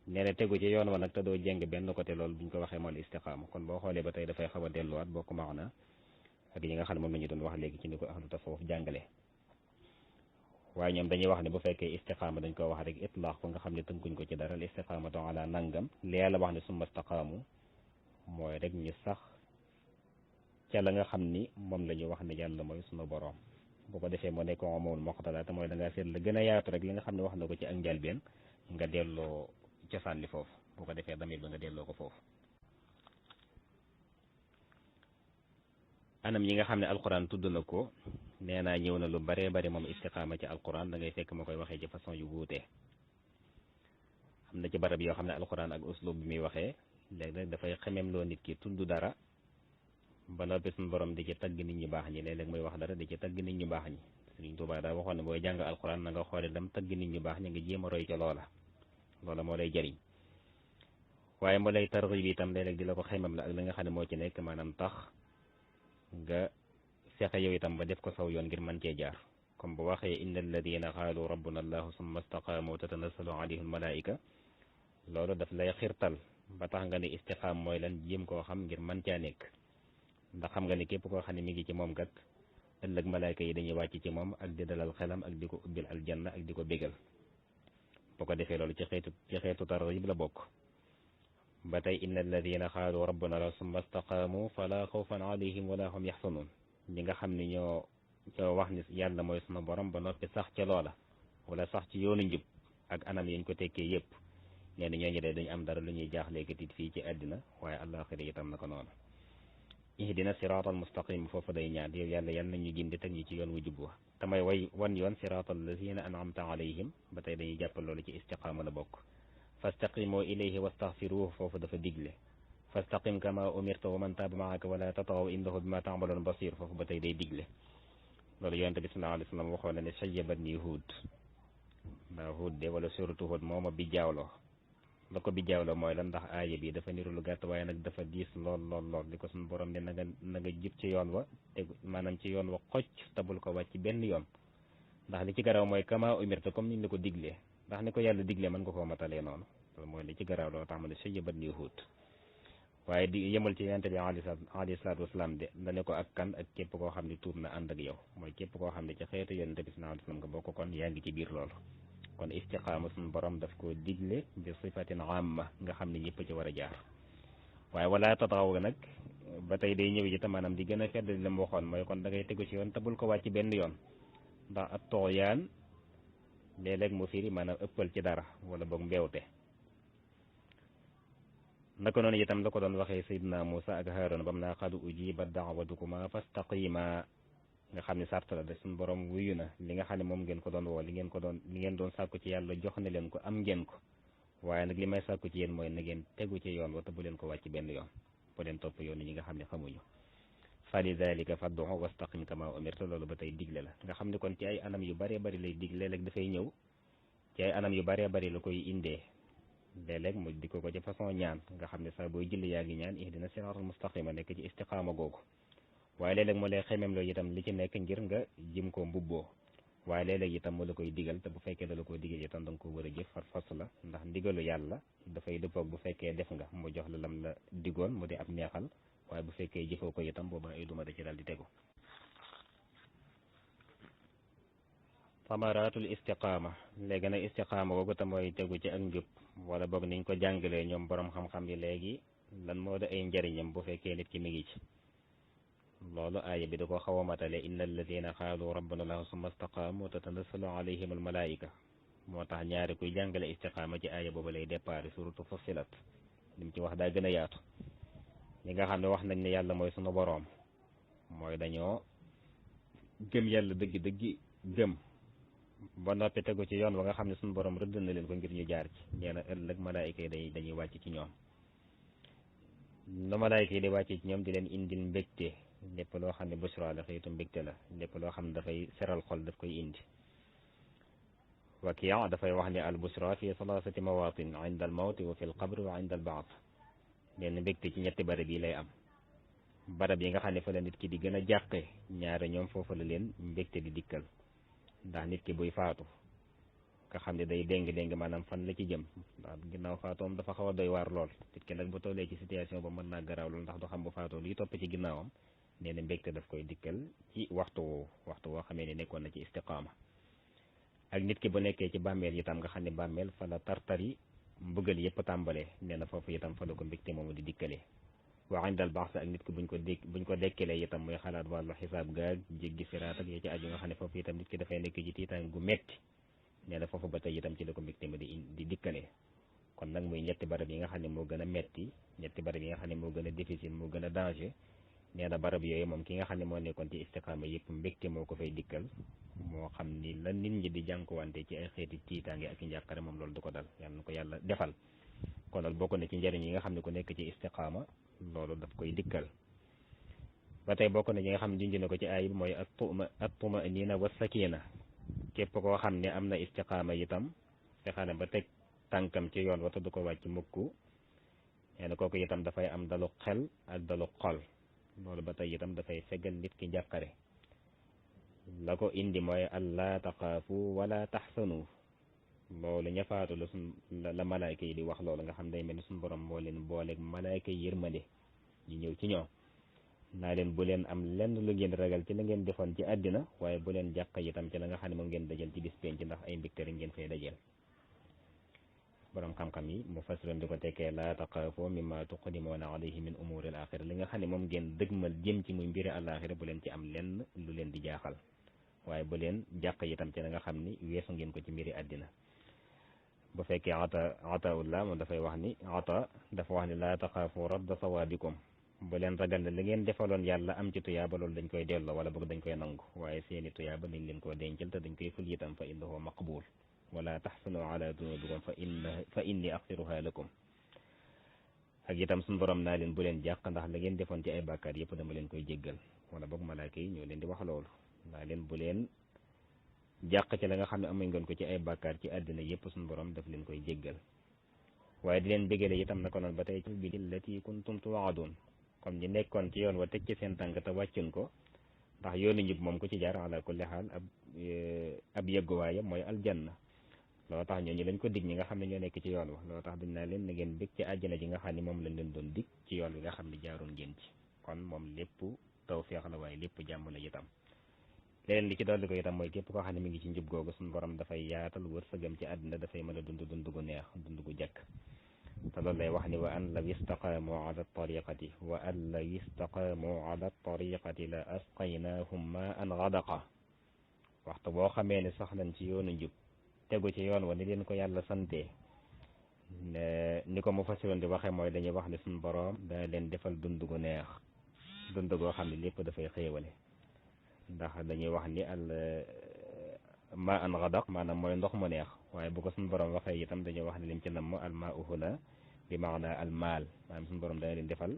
nee na tegu ci yoon wa nag te doo jeng benn côté loolu buñ ko waxee mooy istiqaama kon boo xoolee ba tey dafay xaw a delluwaat bokk maana ak yi nga xam ne moom la ñu doon wax léegi ci ni ko ahlu tasawuf jàngale waaye ñoom dañuy wax ne bu fekkee istiqaama dañ ko wax rek itlaax ko nga xam ne tënkuñ ko ci dara al istiqaamatu ala nangam li yàlla wax ne summa staqaamu mooy rek ñu sax ca la nga xam ni moom la ñu wax ne yàlla mooy sunu boroom bu ko defee moo nekk amul moqtala te mooy da ngaa seet la gën a yaatu rek li nga xam ne wax na ko ci ak njëlbeen nga delloo cosaan li foofu bu ko defee damir ba nga delloo ko foofu. anam yi nga xam ne alquran tudd na ko nee naa ñëw na lu baree bari moom istiqaama ci alquran da ngay fekk ma koy waxee ci façon yu wuute. am na ci barab yoo xam ne alquran ak uslub bi muy waxee léeg-léeg dafay xemem loo nit ki tudd dara ba noppi suñu borom di ci tagg nit ñi baax ñi léeg-léeg muy wax dara di ci tagg nit ñi baax ñi. Sëriñ Tuubaa daa waxoon ne booy jàng alquran na nga xoole dam tagg nit ñi baax ñi nga jéem a roy ca loola moo lay jëriñ. waaye moo lay targhib itam léeg-léeg di la ko xemem la ak li nga xam ne moo ci nekk maanaam tax nga fexe yow itam ba def ko saw yoon ngir mën cee jaar comme bu waxee inna alladina qaalu rabbuna allahu summa staqaamu tatanazzalu alayhim almalaika loolu daf lay xirtal ba tax nga ne istiqaam mooy lan jéem koo xam ngir mën caa nekk ndax xam nga ne képp koo xam ne mi ngi ci moom kat ëllëg malaayka yi dañuy wàcc ci moom ak di dalal xelam ak di ko ubbil aljanna ak di ko bégal boo ko defee loolu ci xeetu targhib la bokk. ba tey inna alladina qaalu rabbuna la summa staqaamu fala xawfan alayhim wala hum yaxsanun ñi nga xam ne ñoo wax ni yàlla mooy sunu borom ba noppi sax ca loola wala sax ci yoonu njub ak anam yañ ko tekkee yépp nee na ñooñu de dañu am dara lu ñuy jaaxleeka tit fii ci àddina waaye àllaaxira itam na ko noonu. ihdina siraatal mustaqim foofu day ñaan yow yàlla yal nañu gindi teg ñu ci yoon wu jub wa te may wan yoon siraatal lazina an'amta alayhim ba tey dañuy jàppal loolu ci istiqaama la bokk. fastaqimu ilayhi wastaghfiruhu foofu dafa digle fastaqim kama umirta wa man taaba maaka wala tatghaw innahu bima ta'malun basir foofu ba tey day digle. loolu yonent bi sallallahu alayhi wa sallam waxoon na ne sayyabatni Huud ndax Huud de wala suratu Huud moo ma bijjaawloo la ko bijjaawloo mooy lan ndax aaya bi dafa niru lu gàtt waaye nag dafa diis lool li ko suñu borom ne na nga jub ci yoon wa te maanaam ci yoon wa xocc tabul ko wàcc benn yoon ndax li ci garaw mooy kama umirta comme niñ la ko diglee ndax ni ko yàlla diglee mën nga koo matalee noonu loolu mooy li ci garaaw loo tax ma ne sayyabatni Huud waaye di yemal ci yonent bi alayhi salaatu wasalaam de dane ko ak kan ak képp koo xam ne tuub na ànd ak yow mooy képp koo xam ne ci xeetu yonent bi sallallahu alayhi wasallam nga bokk kon yaa ngi ci biir loolu. kon istiqaama suñu borom daf ko digle bi sifatin amma nga xam ne ñëpp ci war a jaar waaye wala tatghaw nag ba tey day ñëw ci maanaam di gën a fedd li mu waxoon mooy kon da ngay tegu ci yoon te bul ko wàcc benn yoon ndax ak tooyaan léeg-léeg mu firi maanaam ëppal ci dara wala boog mbeewte. naka noonu itam la ko doon waxee Seydina Muusa ak Haaroon bam naa qad ujibat da'watukuma fastaqima nga xam ne sart la de suñu borom wuyu na li nga xam ne moom ngeen ko doon woo li ngeen doon sàkku ci yàlla jox na leen ko am ngeen ko waaye nag li may sàkku ci yéen mooy na ngeen tegu ci yoon wa te bu leen ko wàcc benn yoon bu leen topp yoon ñi nga xam ne xamuñu. fa lidalika fad'u wastaqim kama umirta loolu ba tey digle la nga xam ne kon ci ay anam yu bëree bëri lay digle léeg dafay ñëw ci ay anam yu bëree bëri la koy indee léeg-léeg mu di ko ci façon ñaan nga xam ne saa booy julli yaa ngi ñaan ihdina siraatal mustaqima nekk ci istiqaama googu waaye léeg-léeg mu lay xemem loolu itam li ci nekk ngir nga jëm koo mbubboo waaye léeg-léeg itam mu la koy digal te bu fekkee da la koy digal itam da nga ko war a jëf far fas la ndax ndigalu yàlla dafay dëppoog bu fekkee def nga mu jox la lam la digoon mu di ab neexal waaye bu fekkee jëfoo ko itam booba ay duma da ci dal di tegu. samaratul istiqaama léegi nag istiqaama googu te mooy tegu ci ak njub wala boog niñ ko jàngalee ñoom borom xam-xam yi léegi lan moo da ay njëriñam bu fekkee nit ki mi ngi ci loolu aaya bi da ko xaw a matale inna alladina qaalu rabbuna allahu summa staqaamu tatanazzalu alayhim almalaika moo tax ñaari kuy jàngale istiqaama ci aaya boobu lay déparé suratu Fussilat lim ci wax daa gën a yaatu ñi nga xam ne wax nañ ne yàlla mooy sunu boroom mooy dañoo gëm yàlla dëgg-dëgg gëm ba noppi tegu ci yoon wa nga xam ne sunu boroom rëdd na leen ko ngir ñu jaar ci nee na ëllëg malaayika yi dañuy wàcc ci ñoom nu malaayika yi di wàcc ci ñoom di leen indil mbégte lépp loo xam ne busra la xëytu mbégte la lépp loo xam ne dafay seral xol daf koy indi. Wakiya dafay wax ne al busra fi salaasati mawaatin inda al mawti wa fi al qabri wa inda al baat benn mbégte ci ñetti barab yi lay am barab yi nga xam ne fa la nit ki di gën a jàqe ñaare ñoom foofu la leen mbégte di dikkal ndax nit ki buy faatu nga xam ne day déng maanaam fan la ci jëm ndax ginnaaw faatoom dafa xaw a doy waar lool nit ki nag bu tollee ci situation ba mën naa garaaw lool ndax du xam bu faatoo liy topp ci ginnaawam nee na mbégte daf koy dikkal ci waxtu woo xamee ne nekkoon na ci istiqaama ak nit ki bu nekkee ci bàmmeel itam nga xam ne bàmmeel fa la tartari mbugal yëpp tàmbalee nee na foofu itam fa la ko mbégte moomu di dikkalee wa indal baas ak nit ki buñ ko dekkelee itam muy xalaat wàllu xisaab gaag jéggi siraat ak yi ci aju nga xam ne foofu itam nit ki dafay nekk ci tiitaan gu metti nee na foofu ba tey itam ci la ko mbégte ma di dikkalee kon nag muy ñetti barab yi nga xam ne moo gën a metti ñetti barab yi nga xam ne moo gën a difficile moo gën a danger nee na barab yooyu moom ki nga xam ne moo nekkoon ci istiqaama yëpp mbégte moo ko fay dikkal moo xam ni la nit ñi di jànkuwante ci ay xeeti tiitaange ak i njàqare moom loolu du ko dal yàlla na ko yàlla defal kon nag bokk na ci njëriñ yi nga xam ne ku nekk ci istiqaama loolu daf koy dikkal ba tey bokk na ñi nga xam ne junj na ko ci aay bi mooy at-tuma'nina wa sakina képp koo xam ne am na istiqaama itam fexe na ba teg tànkam ci yoon wata du ko wàcc mukk nee na kooku itam dafay am dalu xel ak dalu xol loolu ba tey itam dafay fegal nit ki njàqare la ko indi mooy allaa taxaafu wala taxsanu loolu ñafaatu la malaayka yi di wax loolu nga xam day mel ni suñu borom moo leen booleeg malaayka yi yërmande ñu ñëw ci ñoom naa leen bu leen am lenn lu ngeen ragal ci la ngeen defoon ci àddina waaye bu leen jàq itam ci la nga xam ne moom ngeen dajal ci bis penc ndax ay mbégte rek ngeen fay dajeel borom xam-xam yi mu fasiroon di ko tekkee laa taqaafoo mimma tuqdimoona alayhi min umuuril axira li nga xam ne moom ngeen dëgmal jëm ci muy mbiri àlaxira bu leen ci am lenn lu leen di jaaxal waaye bu leen jàq itam ci la nga xam ni weesu ngeen ko ci mbiri àddina bu fekkee ataullah moom dafay wax ni dafa wax ni laa taxaafu radda sawaabikum bu leen ragal ne li ngeen defaloon yàlla am ci tuyaaba loolu dañ koy delloo wala boog dañ koy nangu waaye seeni tuyaaba dañ leen koo dencal te dañ koy ful itam fa innahu maqbul wala taxsanu ala dunubikum fa inni axfiruha lakum ak itam suñu borom naa leen bu leen jàq ndax la ngeen defoon ci ay bàkkaar yëpp dama leen koy jéggal wala boog malaaka yi ñoo leen di wax loolu naa leen bu leen jàq ci la nga xam ne amuñ ngeen ko ci ay bàkkaar ci àddina yëpp suñu borom daf leen koy jéggal waaye di leen bégale itam na ko noon ba tey ci bi lati kuntum tuwaadun comme ñi nekkoon ci yoon wa teg ci seen tànk te wàccun ko ndax yoonu njub moom ku ci jaar ala kulli xaal ab yëgguwaayam mooy aljanna loo tax ñooñu lañ ko dig ñi nga xam ne ñoo nekk ci yoon wa loo tax dañ naa leen na ngeen bég ci àjjana ji nga xam ne moom lañ leen doon dig ci yoon wi nga xam ne jaaroon ngeen ci kon moom lépp tawfeex la waaye lépp jàmm la itam leneen li ci dolli ko itam mooy képp koo xam ne mi ngi ci njub googu suñu borom dafay yaatal wërsëgam ci àddina dafay mën a dund gu neex dund gu jekk te loolu lay wax ni wa an law istaqaamu ala tariqati la asqaynahum ma an gadaqa waxtu boo xamee ne sax nañ ci yoonu njub tegu ci yoon wa ni leen ko yàlla sante ni ko mu fasiroon di waxee mooy dañuy wax ne suñu borom dana leen defal dund gu neex dund goo xam ne lépp dafay xéewale ndax dañuy wax ni ma an gadaq maanaam mooy ndox mu neex waaye bu ko suñu borom waxee itam dañuy wax ne lim ci namm al maa huna bi maana al maal maanaam suñu borom dana leen defal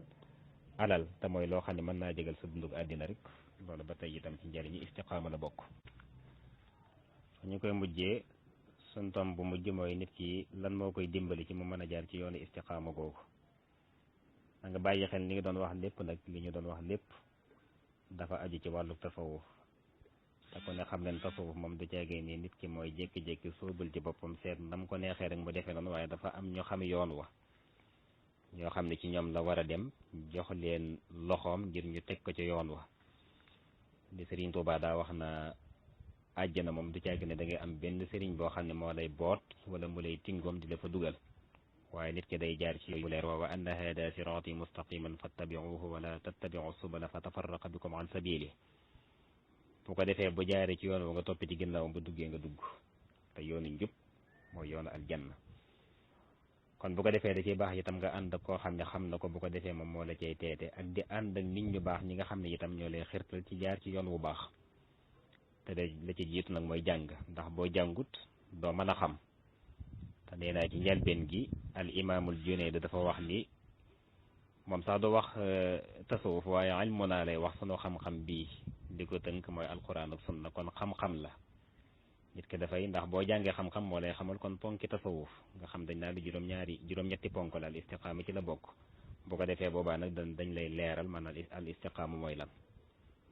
alal te mooy loo xam ne mën naa jégal sa dundug àddina rek loolu ba tey itam ci njëriñu istiqaama la bokk. ñu koy mujjee suñ tom bu mujj mooy nit ki lan moo koy dimbali ci mu mën a jaar ci yoonu istiqaama googu da nga bàyyi xel li nga doon wax lépp nag li ñu doon wax lépp dafa aju ci wàllu tasawuf te ko ne xam leen tasawuf moom du ceegee nii nit ki mooy jékki-jékki sóobul ci boppam seet ndam ko neexee rek mu defee noonu waaye dafa am ñoo xam yoon wa ñoo xam ne ci ñoom la war a dem jox leen loxoom ngir ñu teg ko ci yoon wa di Sëriñ Tuubaa daa wax na àjjana moom du ceegee ne da ngay am benn sëriñ boo xam ne moo lay boot wala mu lay tingoom di la fa dugal waaye nit ki day jaar ci yu leer wa anna hada siraati mustaqiman fattabi'uhu wala tattabi'u subula fa tafarraqa bikum an sabili bu ko defee bu jaaree ci yoon wa nga toppi ci ginnaawam bu duggee nga dugg te yoonu njub mooy yoonu aljanna kon bu ko defee da ciy baax itam nga ànd ak koo xam ne xam na ko bu ko defee moom moo la cay teete ak di ànd ak nit ñu baax ñi nga xam ne itam ñoo lay xirtal ci jaar ci yoon wu baax te de la ci jiitu nag mooy jàng ndax boo jàngut doo mën a xam te nee naa ci njëlbeen gi al imaamul Junayd dafa wax ni moom sax du wax tasawuf waaye ilmu naa lay wax sunu xam-xam bii di ko tënk mooy alquran ak sunna kon xam-xam la nit ki dafay ndax boo jàngee xam-xam moo lay xamal kon ponki tasawuf nga xam dañ naa li juróom-ñetti ponk la al istiqaama ci la bokk bu ko defee boobaa nag dañ lay leeral man al istiqaama mooy lan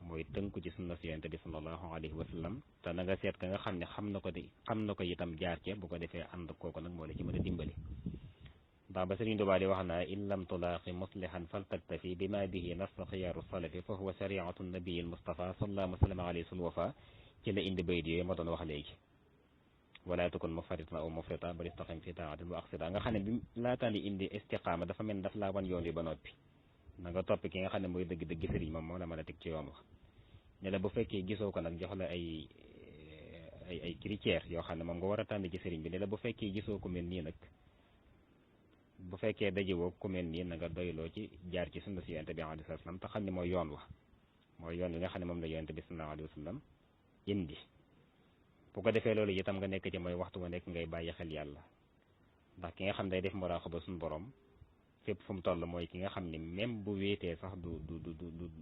mooy tënku ci sunna si yonent bi sallallahu alayhi wa sallam te na nga seet ka nga xam ne xam na ko itam jaar ce bu ko defee ànd kooku nag moo la ci mën a dimbali ndax ba Sëriñ Tuubaa di wax naa in lam tulaaqi muslihan faltaktafi bima bihi nassa xiyaaru salafi fa huwa shariatu nabiyi almustafa sallallahu sallam alayhi sul wafa ci la indi bayt yooyu ma doon wax léegi wala takun mufaritan aw mufrita bal istaqim fi taatin wa aqsida nga xam ne bi laataan di indi istiqaama dafa mel ni daf laa wan yoon wi ba noppi na nga topp ki nga xam ne mooy dëgg-dëgg sëriñ moom moo la mën a teg ci yoon wax ne la bu fekkee gisoo ko nag jox la ay critères yoo xam ne moom nga war a tànn ci sëriñ bi ne la bu fekkee gisoo ku mel nii nag bu fekkee dajewoo ku mel nii na nga doyloo ci jaar ci sunna si yonent bi alayhi salaam te xam ne mooy yoon wa mooy yoon wi nga xam ne moom la yonent bi sallallahu alayhi wa sallam indi bu ko defee loolu itam nga nekk ci mooy waxtu wa nekk ngay bàyyi xel yàlla ndax ki nga xam day def muraaxaba suñu borom fépp fu mu toll mooy ki nga xam ne même bu wéetee sax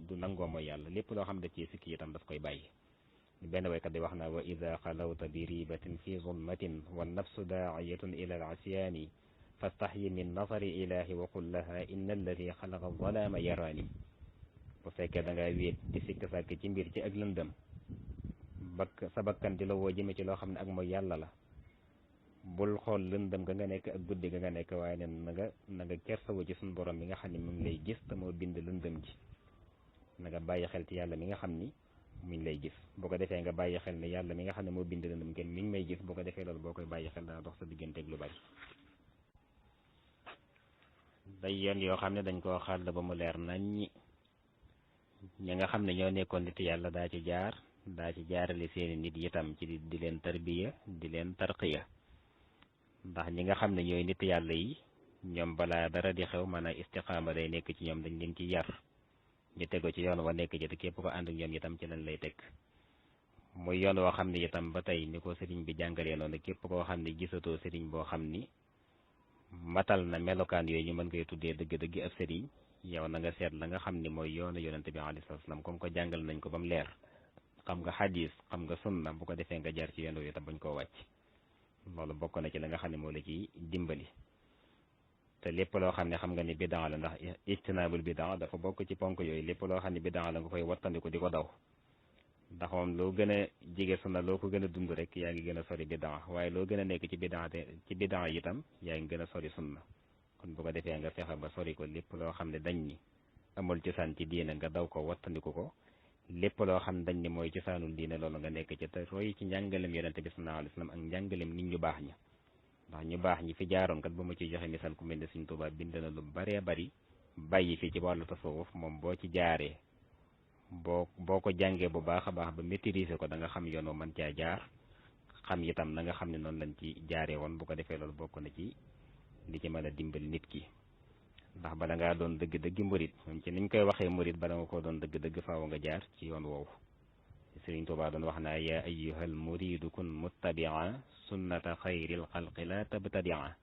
du nangoo mooy yàlla lépp loo xam da ci sikki itam daf koy bàyyi benn waykat di wax na wa ida xalawta bi ribatin fi zulmatin wa nafsu daaciyatun ila al asyaani fastaxyi min nasari ilahi wa qul laha inna alladi xalaqa zalaama yaraani bu fekkee da ngaa wéet di sikk sàkk ci mbir ci ak lëndëm sa bakkan di la woo jëme ci loo xam ne ak mooy yàlla la bul xool lëndëm ga nga nekk ak guddi ga nga nekk waaye ne na nga kersawu ci suñu borom mi nga xam ne mu ngi lay gis te moo bind lëndëm ji na nga bàyyi xel ci yàlla mi nga xam ni mi ngi lay gis boo ko defee nga bàyyi xel ne yàlla mi nga xam ne moo bind lëndëm kenn mi ngi may gis boo ko defee loolu boo koy bàyyi xel dana dox sa digganteeg lu bari day yoon yoo xam ne dañ koo xàll ba mu leer naññi ñi nga xam ne ñoo nekkoon nit yàlla daa ci jaarale seeni nit yitam ci di leen tarbiya di leen tarqiya ndax ñi nga xam ne ñooy nit yàlla yi ñoom balaa dara di xew mën a istiqaama day nekk ci ñoom dañ leen ci yar ñu tego ci yoon wa nekk ci te képp ko ànd ak ñoom itam ci lañ lay teg muy yoon woo xam ne itam ba tey ni ko sëriñ bi jàngalee noonu képp koo xam ne gisatoo sëriñ boo xam ni matal na melokaan yooyu ñu mën koy tuddee dëgg-dëgg ab sëriñ yow na nga seet la nga xam ni mooy yoonu yonente bi alayhi salaam comme ko jàngal nañ ko ba mu leer xam nga xadis xam nga sunna bu ko defee nga jaar ci yoon wi itam bañ koo wàcc loolu bokk na ci la nga xam ne moo la ci dimbali te lépp loo xam ne xam nga ni bidaa la ndax ijtinaabul bidaa dafa bokk ci ponk yooyu lépp loo xam ne bidaa la nga koy wattandiku di ko daw ndax moom loo gën a jige sunna loo ko gën a dund rek yaa ngi gën a sori bidaa waaye loo gën a nekk ci bidaa itam yaa ngi gën a sori sunna kon bu ko defee nga fexe ba sori ko lépp loo xam ne dañ ni amul cosaan ci diine nga daw ko wattandiku ko lépp loo xam ne dañ ni mooy cosaanul diine loolu nga nekk ci te roy ci njàngalem yonente bi sallallahu alayhi wasallam ak njàngalem nit ñu baax ña ndax ñu baax ñi fi jaaroon kat ba ma ciy joxe misaal ku mel ne Sëriñ Tuubaa bind na lu baree bari bàyyi fii ci wàllu tasawuf moom boo ci jaaree boo ko jàngee bu baax a baax ba maîtriser ko da nga xam yoon wa mën caa jaar xam itam na nga xam ne noonu lañ ci jaaree woon bu ko defee loolu bokk na ci li ci mën a dimbali nit ki ndax bala ngaa doon dëgg-dëgg murit moom ci niñ koy waxee murit bala nga koo doon dëgg-dëgg faaw nga jaar ci yoon woowu Sëriñ Tuubaa doon wax naa yaa ayyuhal muridu kun muttabia sunnata xayril xalqi la tabtadia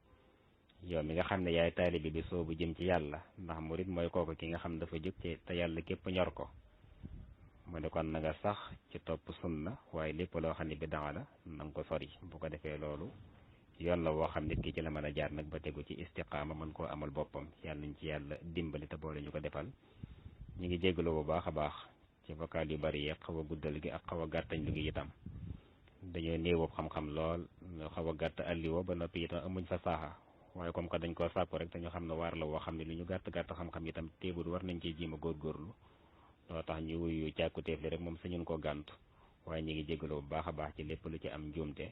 yow mi nga xam ne yaay taalibi bi soobu jëm ci yàlla ndax murit mooy kooku ki nga xam dafa jóg ci te yàlla képp ñor ko mu ne kon na nga sax ci topp sunna waaye lépp loo xam ne bidaa la na nga ko sori bu ko defee loolu yoon la woo xam nit ki ci la mën a jaar nag ba tegu ci istiqaama mën koo amal boppam yàlla nañ ci yàlla dimbali te boole ñu ko defal ñu ngi jégalu bu baax a baax ci vocal yu bari yeeg xaw a guddal gi ak xaw a gàttañ lu ngi itam dañoo néewoo xam-xam lool xaw a gàtt alliwo ba noppi itam amuñ fa saaxa waaye comme que dañ koo sàkku rek te ñu xam ne waar la woo xam ne lu ñu gàtt xam-xam itam téebul war nañ ciy jiima góorgóorlu loo tax ñu wuyu càkkutéef li rek moom sañun koo gàntu waaye ñu ngi jégalu bu baax a baax ci lépp lu ci am njuumte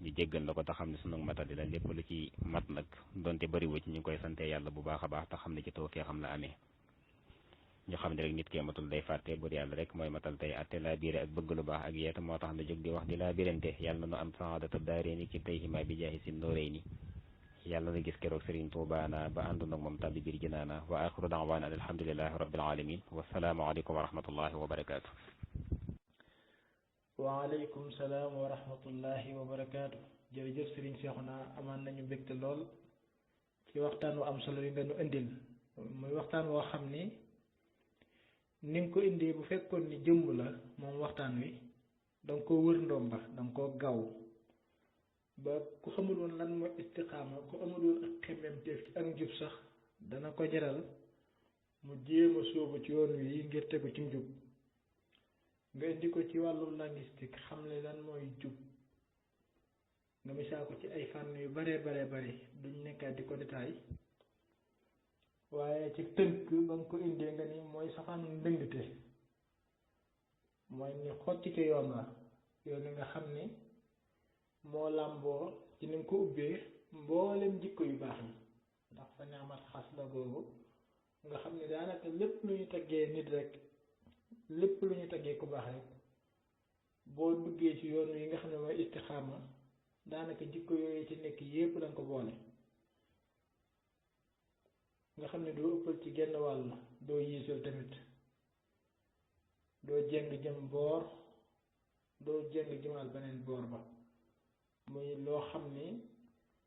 ñu jéggal la ko te xam ne sunu matadi la lépp lu ci mat nag donte bëriwu ci ñu ngi koy sante yàlla bu baax a baax te xam ne ci tawfeex xam la amee ñu xam ne rek nit kee matul day fàtte bur yàlla rek mooy matal tey atte laa biire ak bëgg lu baax ak yeeta moo tax na jóg di wax di laa birante yàlla na nu am saadata daareeni ci tey xima bi jaahi si nooréy yàlla na gis keroog Sëriñ Tuubaa na ba àndu nag moom tàbbi biir jinaana wa axiru daawaana an alhamdulilahi rabbil alamin wasalaamu aleykum wa rahmatullahi wa barakaatu. waaleykum salaam wa rahmatullahi wa barakaatu. jërëjëf Sëriñ Seexuna amaan nañu mbégte lool ci waxtaan wu am solo yi nga nu indil muy waxtaan woo xam ni nga ko indee bu fekkoon ni jëmb la moom waxtaan wi danga koo wër ndomba danga koo gaaw ba ku xamul woon lan mooy istiqaama ku amul woon ak xemmemteef ci ak njub sax dana ko jaral mu jéem a sóobu ci yoon wi ngir tegu ci njub nga indi ko ci wàllu linguistique xam ne lan mooy jub nga misaal ko ci ay fànn yu bare duñ nekkaat di ko détail waaye ci tënk ba nga ko indee nga ni mooy safaanu ndëngte mooy ni xotti ca yoon la yoon nga xam ni moo làmboo ci ni nga ko ubbee mboolem jikko yu baax yi ndax fa ñaamat xas la googu nga xam ne daanaka lépp lu ñu taggee nit rek lépp lu ñu taggee ku baax rek boo duggee ci yoon yi nga xam ne mooy istixaama daanaka jikko yooyu ci nekk yépp danga ko boole nga xam ne doo ëppal ci genn wàll doo yiisal tamit doo jeng jëm boor doo jeng jëmal beneen boor ba muy loo xam ni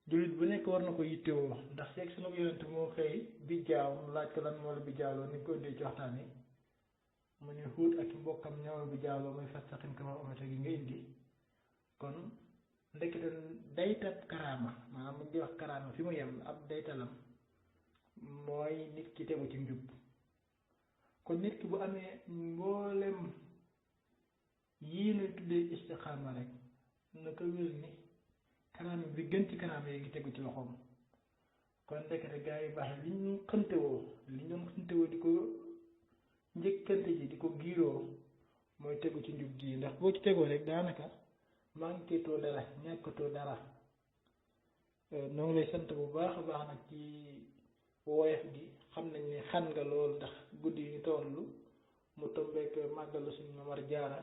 jullit bu nekk war na ko yittewoo ndax seeg sunu yonent moo xëy bi jaaw mu laaj ko lan moo la bi jaawloo ni ko indee ci waxtaan yi mu ne Huud ak mbokkam ñoo bi jaawloo muy fastaqim kamaa umirta gi nga indi kon ndekete daytat karaama maanaam mu di wax karaama fi mu yem ab daytalam mooy nit ki tegu ci njub kon nit ki bu amee mboolem yii nuy tuddee istixaama rek na ko wér ni karaama bi gën ci karaama yi ngi tegu ci loxoom kon ndekete gaa yi baax li ñu xëntewoo di ko njëkkante ji di ko giiroo mooy tegu ci njub ji ndax boo ci tegoo rek daanaka manquétoo dara ñàkkatoo dara noo ngi lay sant bu baax a baax nag ci woyof gi xam nañ ne xan nga lool ndax guddi yi ñu tollu mu tombeek màggalu suñu Mamar Jaara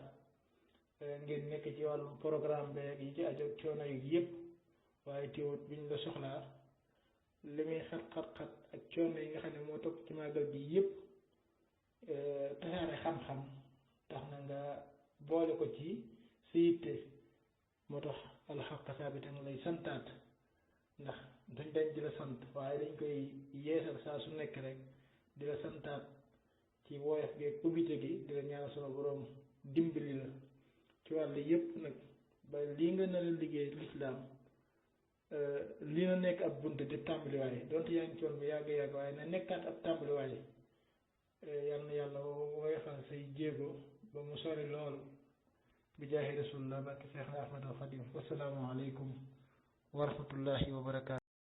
ngeen nekk ci wàllum programme beeg yi ci aju coono yi yëpp waaye teewut biñ la soxlaa li muy xat-xat-xat ak coono yi nga xam ne moo topp ci màggal bi yëpp tasaare xam-xam tax na nga boole ko ci sa yitte moo tax alxaq saabita nga lay santaat ndax duñ dañ di la sant waaye dañ koy yeesal saa su nekk rek di la santaat ci woyof gi ak ubbite gi di la ñaanal sunu boroom dimbali la ci wàll yëpp nag ba lii nga nar a liggéey lislaam lii na nekk ab bunt di tàmbaliwaay donte yaa ngi ci woon bu yàgg-yàgg waaye na nekkaat ab tàmbaliwaay yal na yàlla woyofal say jéego ba mu sori lool bi jaahi rasulillah barke Seex Ahmadu Xadim wasalaamu aleykum wa rahmatullahi wa barakaatu